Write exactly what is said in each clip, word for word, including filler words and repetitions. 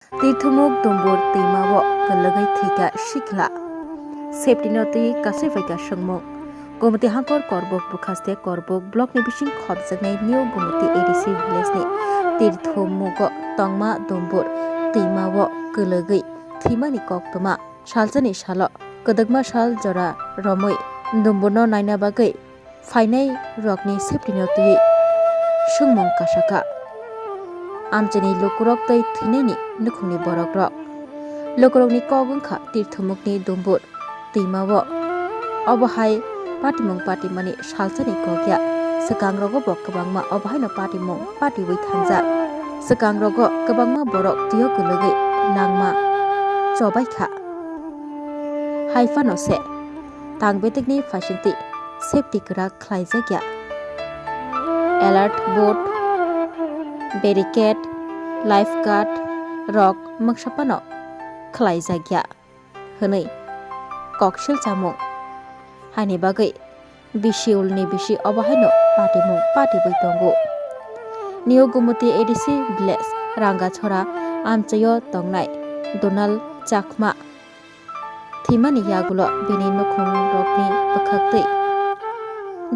Tirthumuk Dumbur twima o kwlwgwi thwikha sikla. Safety no twi kasui phaikha swngmung. Gomoti Hangkor Korbok bwkhaste Korbok block ni bising khopjaknai New Gomoti A D C village ni Tirthumugo tongma Dumbur twima o kwlwgwi thwimani koktwma. Salsani salo kwdwkma sal jora romwi Dumburno naina bagwi phainai rokni safety no twiwi swngmung kasakha. Amchaini lukurok tei thwinaini nukhungni borokrok. Lukurokni kok wngkha Tirthumukni Dumbur twima o. Obo hai patimung patimani salsani kok ya. Swkang rogo bo kwbangma obo haino patimung patiwi thangjak. Swkang rogo kwbangma borok twio kwlwgwi langma chobaikha. Hai phano se tang betekni phaisingtwi safety kwrak khlaijak ya. Alert board, barricade, life guard rok mungsa phano khlaijak ya hwnwi koksil chamung. Haini bagwi bisi ulni bisi obo haino patimung patiwi tongo. New Gumoti A D C village Rangachora amchaio tongnai Donal Chakma thwimani yagulo bini nukhungrokni bwkhaktwi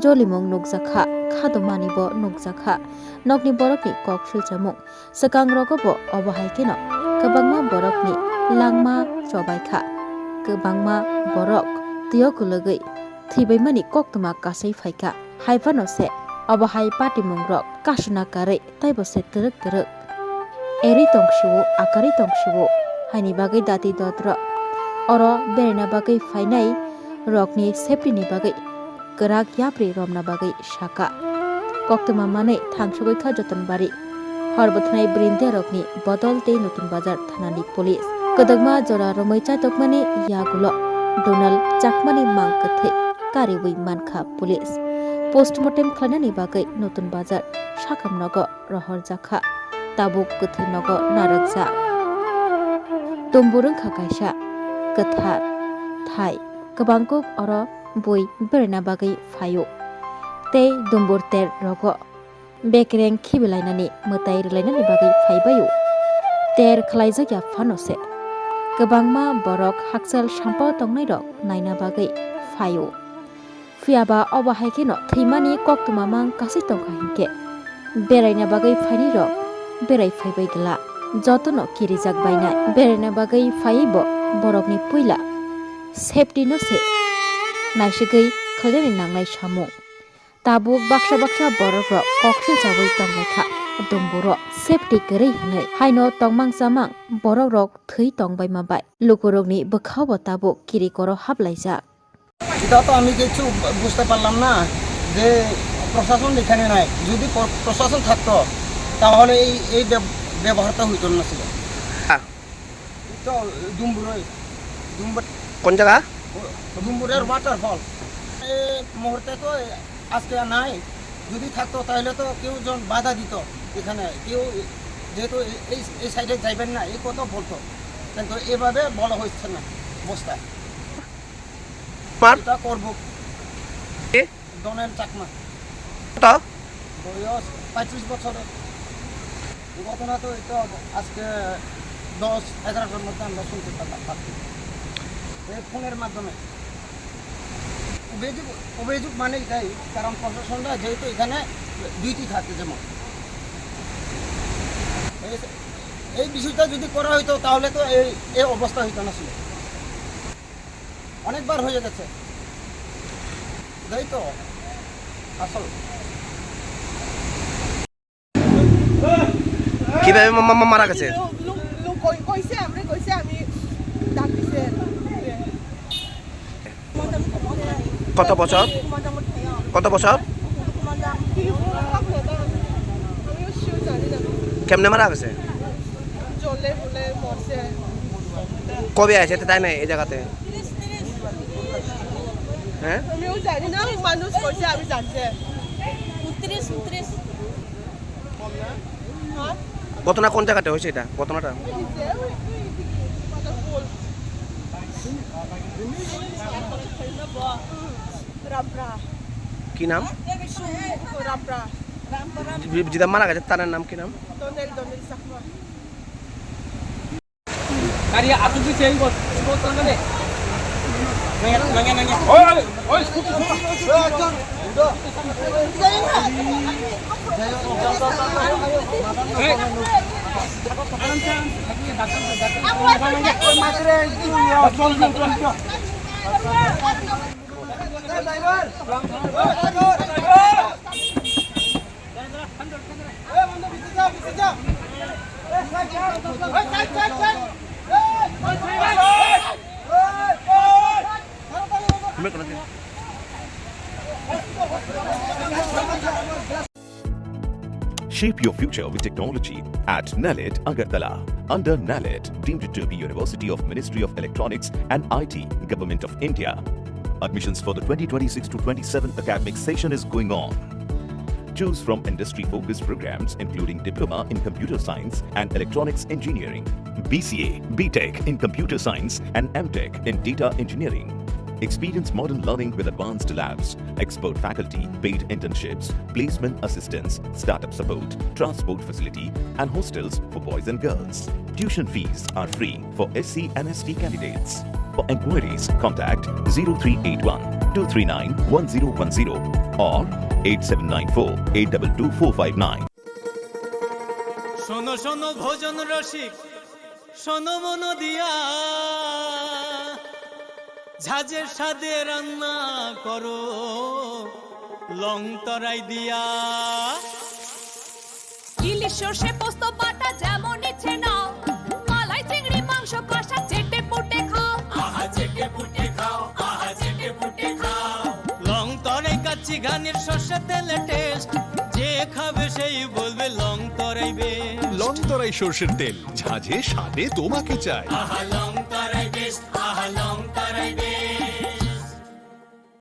jolimung nukjakha, khadomani bo nukjakha. Nokni borokni kok silchamung swkang rogo bo obo hai kheno kwbangma borokni langma chobaikha, kwbangma borok twio kwlwgwi thwibaimani koktwma kasui phaikha. Hai phano se obo hai patimungrok kasuna karwi taibo se twrwk twrwk erwi tong sio, akarwi tong sio. Haini bagwi dati dodro oro beraina bagwi phainai rokni safety ni bagwi kwrak yapri romna bagwi saka. Koktwma manwi thangsugwi kha Jotonbari. Hor bwthanai brindia rokni bodol tei Nutun Bazar thanani police. Kwdwkma jora romwi chaitokmani yagulo Donal Chakmani mang kwthwi kariwi mankha police. Postmortem khlainani bagwi Nutun Bazar sakam nogo rohorjakha, tabuk kwthwi nogo narwkjak. Dumbur wngkha kaisa kwthar thai, kwbangkuk oro bui beraina bagwi phaio tei Dumbur ter rogo bekereng khibilainani mwtai rwlainani bagwi phaibaio. Ter khlaijak ya phano se kwbangma borok hakchal sampao tongnairok naina bagwi phaio. Phiya ba obo hai kheno thwimani koktwma mang kasui tongkha hinkhe beraina bagwi phainai rok berai phaibai glak, jotono kirijak bainai. Beraina bagwi phaiwi bo borokni puila safety no se naisigwi khlainani nangnai samung. Tabuk baksa baksa borok rok koksil chawi tonglaikha, Dumburo safety kwrwi hinwi. Haino tongmang chamang borok rok thwi tongbaima bai lukurokni bwkhao bo tabuk kirikoro haplaijak. এটা তো আমি কিছু বুঝতে পারলাম না যে প্রশাসন এখানে নাই। যদি প্র-, প্রশাসন থাকতো, তাহলে এই, এই ব্যব-, ব্যবহারটা হইতো না ছিল। হ্যাঁ। তো ডুম্বুরই, ডুম্বুর কোন জায়গা? ডুম্বুরের ওয়াটারফল। এই মুহূর্তে তো আজকে আর নাই। যদি থাকতো, তাহলে তো কেউ জন বাধা দিত এখানে। কেউ যেহেতু এই, এই, এই সাইডে যাইবেন না, এই কথা বলতো। কিন্তু এভাবে বলা হচ্ছে না, বস্তা। পার? এটা করব। কে? ডনেল চাকমা। কত? বয়স পঁয়ত্রিশ বছরের। ঘটনা তো এই তো আজকে দশ এগারোটার মধ্যে আমরা শুনতে পারলাম, পাচ্ছি। এই ফোনের মাধ্যমে। অভিযোগ, অভিযোগ মানে এটাই, কারণ প্রশাসনরা যেহেতু এখানে ডিউটি থাকে যেমন। এই, এই বিষয়টা যদি করা হইতো, তাহলে তো এই, এই অবস্থা হইতো না ছিল। অনেকবার হয়ে গেছে। এটাই তো আসল। কিভাবে মা-, মা-, মা-, মারা গেছে? লো-, লো-, লো-, কই-, কইছে, আমরা কইছে, আমি ডাক দিছে। কত বছর? কত বছর? আমিও sure জানি না। কেমনে মারা গেছে? জলে বলে মরছে। কবে আছে তাই নাই এই জায়গাতে? হ্যাঁ? আমিও জানি না, মানুষ কইছে, আমি জানছি। ঊনত্রিশ, ঊনত্রিশ। ঘটনা কোন জায়গাতে হয়েছে এটা? ঘটনাটা? রামপ্রা। কি নাম? রামপ্রা। যে-, যেটা মারা গেছে তার নাম কি নাম? দনেল, দনেল Chakma. Gari atu di sengko, sengko tangane. Nanya, nanya, nanya. Oi, oi, oi, scooty sama. Hey. Shape your future with technology at NALED Agartala. Under NALED, deemed to be University of Ministry of Electronics and I T, Government of India. Admissions for the twenty twenty-six to twenty-seven academic session is going on. Choose from industry-focused programs including Diploma in Computer Science and Electronics Engineering, B C A, B Tech in Computer Science and M Tech in Data Engineering. Experience modern learning with advanced labs, expert faculty, paid internships, placement assistance, startup support, transport facility, and hostels for boys and girls. Tuition fees are free for S C and S T candidates. For inquiries, contact zero three eight one two three nine one zero one zero or eight seven nine four eight double two four five nine. শোনো শোনো ভোজন রসিক, শোনো মন দিয়া, ঝাঁঝের স্বাদে রান্না করো লং তরাই দিয়া। ইলিশ সর্ষে পোস্ত বাটা যেমন ইচ্ছে নাও, মালাই চিংড়ি মাংস কষা চেটে পুটে খাও। আহা চেটে পুটে খাও, আহা চেটে পুটে খাও। লং তরাই কাচ্চি ঘানির সর্ষে তেলে টেস্ট, যে খাবে সেই বলবে লং তরাই বেস্ট। লং তরাই সর্ষের তেল, ঝাঁঝে স্বাদে তোমাকে চাই। আহা লং তরাই।